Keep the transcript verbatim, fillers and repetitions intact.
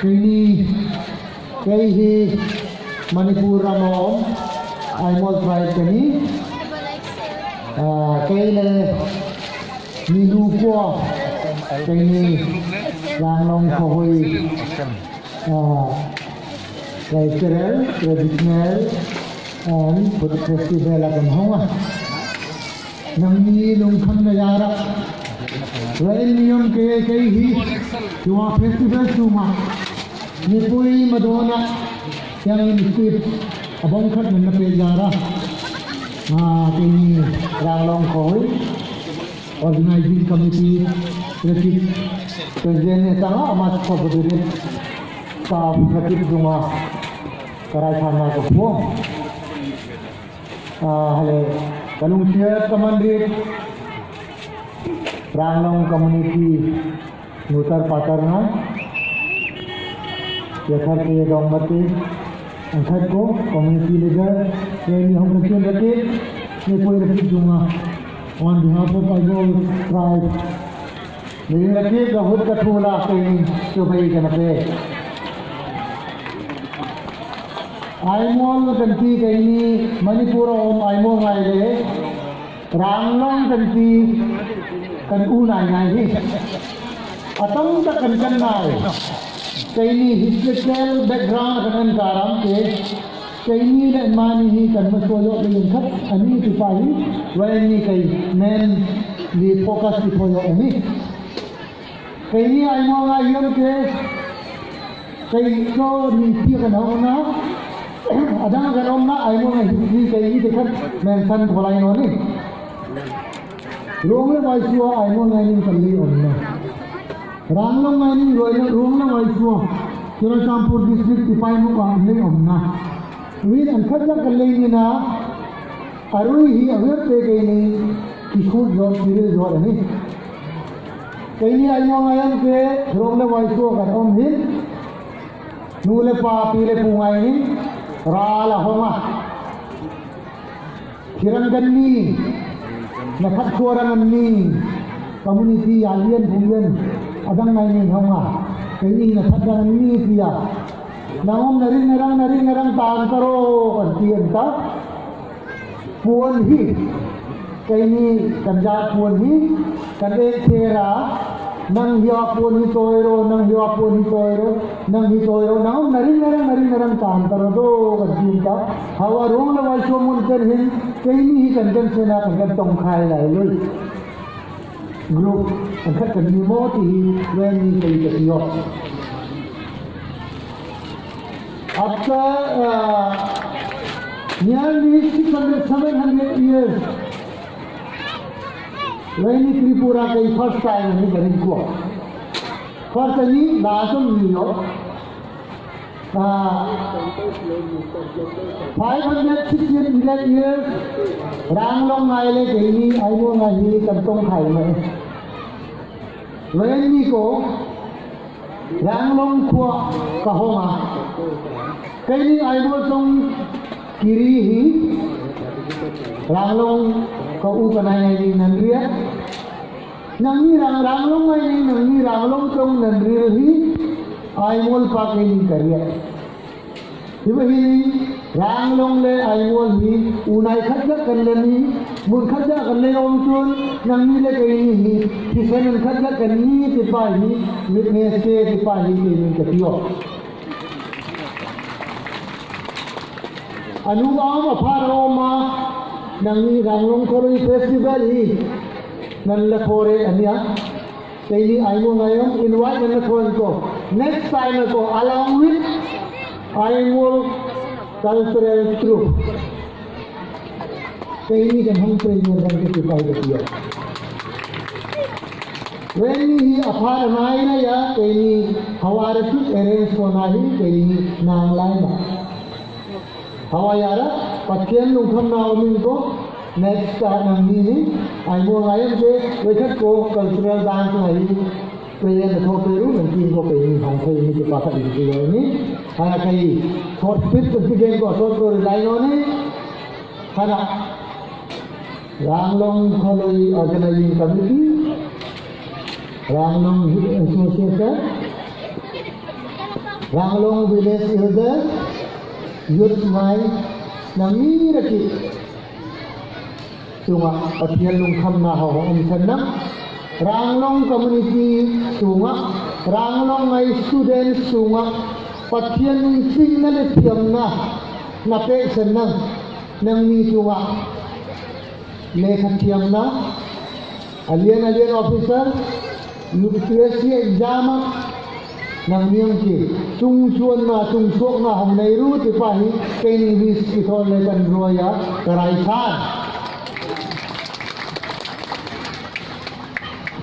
Kei ni, kei hi Manipur ram a om Aimol tribe kei ni. Ah, kei le ni lu kua kei ni Ranglong Khohui, ah, cultural, traditional and food festival a kan hong a. Nangni lungkham na yara. Ra en ni om kei kei hi. Tua festival suma. Ni pui madona. Yang ni sip. Abong khat na pe yara. Ah, kei ni Ranglong Khohui. Organizing committee. Rakit. President ni tanga amat ko berdiri. Staff rakit dunga. Karai sana ko po. Ah, hale, kalung siat kaman ri Ranglong community nutar patar na. Ya thar ke dong mati. Ang khat ko community leader, ya ni hong kakin dati, ni poi dati dunga. On behalf of Aimol tribe. Ni laki ka hut ka thula kei ni, so bai ka na pe. Aimol kan ti kei ni, Manipur om Aimol ngai le. Ranglong kan ti kan u nai ngai hi. Atong ta kan kan nai. Kei ni historical background kan an karam ke. Kei ni le mani hi kan maso yo le khat ani ti pa hi. Rai ni kei men li focus ti po yo ani. Kei ni Aimol ngai yom ke. Kei ko ni ti kan hong na. Adang kan om na Aimol ngai hi kei ni te khat men san ko lai no ni. Rong le vai sua Aimol ngai ni kan li om na. Ranglong ngai ni roi le rong le vai sua. Churachandpur district ti pai mo ka le om na. Win an khat la kan le ni na. Arui hi awir te kei ni. Kishut yo, kiril yo ani. Kei ni Aimol ngai am ke rong le vai sua kan om hin. Nu le pa pi le pu ngai ni. Ra la hong a. Thirang kan ni, na khat ko rang kan ni, community ya lian bu lian, adang ngai ni hong a, kei ni na khat rang ni tia. Na om na ring na rang na ring na rang tan karo kan tian ta. Puan hi, kei ni kan ja puan hi, kan ek thera, Nang hiya puan hi toiro, nang hiya puan hi toiro, nang hi toiro, nang na ring na rang na ring na rang tan taro do kan tin ta. Hawa rong na wai so mun kan hin, kei ni hi kan kan sena kan kan tong khai lai lui. Group, kan khat kan ni mo ti hi, wen ni kei ka tiyo. After, uh, nearly six hundred, seven hundred years, Raini Tripura kei first time ni garin ko. First ni lazim ni yo. Ah, five hundred sixty-eight years, Ranglong ngai le kei ni, Aimol ngai hi kan tong khai le. Raini ko, Ranglong khua ka hong a. Kei ni Aimol tong kiri hi. Ranglong ka u ka nai nai ni nan ria. Nang ni rang Ranglong ngai ni nang ni Ranglong tong nan ria hi. Aimol pa kei ni ka ria. Hiba hi, Ranglong le Aimol hi, unai khat la kan le ni, mun khat la kan le om chun, nang ni le kei ni hi, kisan khat la kan ni ti pa hi, witness ke ti pa hi kei ni ka tiyo. Anu am a phara om a, nang ni Ranglong Kholoi Festival hi, nan la khore ania. Kei ni Aimol ngai om invite na na ko. Next time ko along with Aimol Cultural Troupe. Kei ni kan hong prayer dan ke tipai ke tiyo. Raini hi a phara nai na ya, kei ni hawa ra tu arrange ko na hi, kei ni nang lai na. Hawa yara, Pathian lungkham na omin ko, next ta nang ni ni, Aimol ngai am ke, wekhat ko cultural dance ngai, prayer na tho peru, nang tin ko pe ni, hong pe ni ke pa ka ni ke ni, hana kai, thot pit ko ti gen ko, thot ko rilai no ni, hana, Ranglong Kholoi Organizing Committee, Ranglong Youth Association, Ranglong Village Elder, Youth Ngai, nangni rakhi chunga Pathian lungkhamna haw hong um san nang. Ranglong community chunga, Ranglong ngai students chunga Pathian nung ching na le thiamna na pek san nang. Nangni chunga lekha thiamna, alian alian officer, U P S C exam a, nangni ang ki chungchuanna chungsuakna hong nai ru ti pa hi, kei ning vis ki thon le kan ruaya karai san.